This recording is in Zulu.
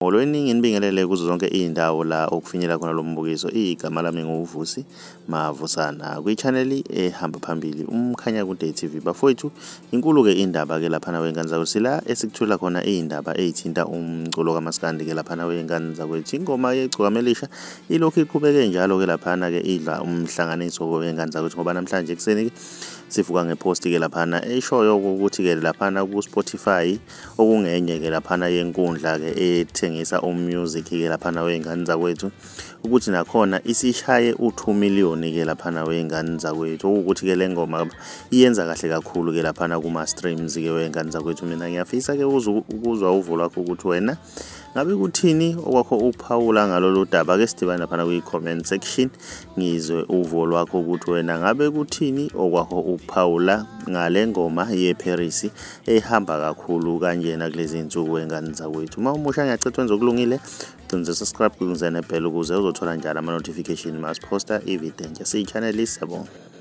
Molweni, nginibingelele kuzo zonke iy'ndawo la okufinyela khona lo mbukiso. Igama lami nguVusi Mavusana kwi-channel ehamba phambili uMkhanyakude TV. Bafowethu, inkulu-ke indaba-ke laphana wey'ngane zakwethu. Sila esikuthola khona iy'ndaba ey'thinta umculo kamaskandi-ke laphana wey'ngane zakwethu. Ingoma yeGcokama Elisha ilokhu iqhubeke njalo-ke laphana-ke idla umhlanganiso wey'ngane zakwethu ngoba namhlanje ekuseni-ke sivuka ngepost-ke laphana eshoyo ukuthi-ke laphana ku-Spotify okungenye-ke laphana yenkundla-ke ethengisa umusic-ke laphana wey'ngane zakwethu ukuthi nakhona isishaye u-2 million-ke laphana wey'ngane zakwethu, okuwukuthi-ke le ngoma iyenza kahle kakhulu-ke laphana kuma-streams-ke wey'ngane zakwethu. Mina ngiyafisa-ke ukuzwa uvo lwakho ukuthi wena ngabe kuthini okwakho ukuphawula ngalolu daba. Ke sidibane laphana kwi-comment section ngizwe uvo lwakho ukuthi wena ngabe kuthini okwakho ukuphawula ngale ngoma yeParis ehamba kakhulu kanjena kulezi nsuku wengane zakwethu. Uma umusha ngiyacela wenze okulungile, gcinze subscribe, gcinze nebell ukuze uzothola njalo ama-notification masiphosta ividiyo entsha. Siyi-channel, siyabonga.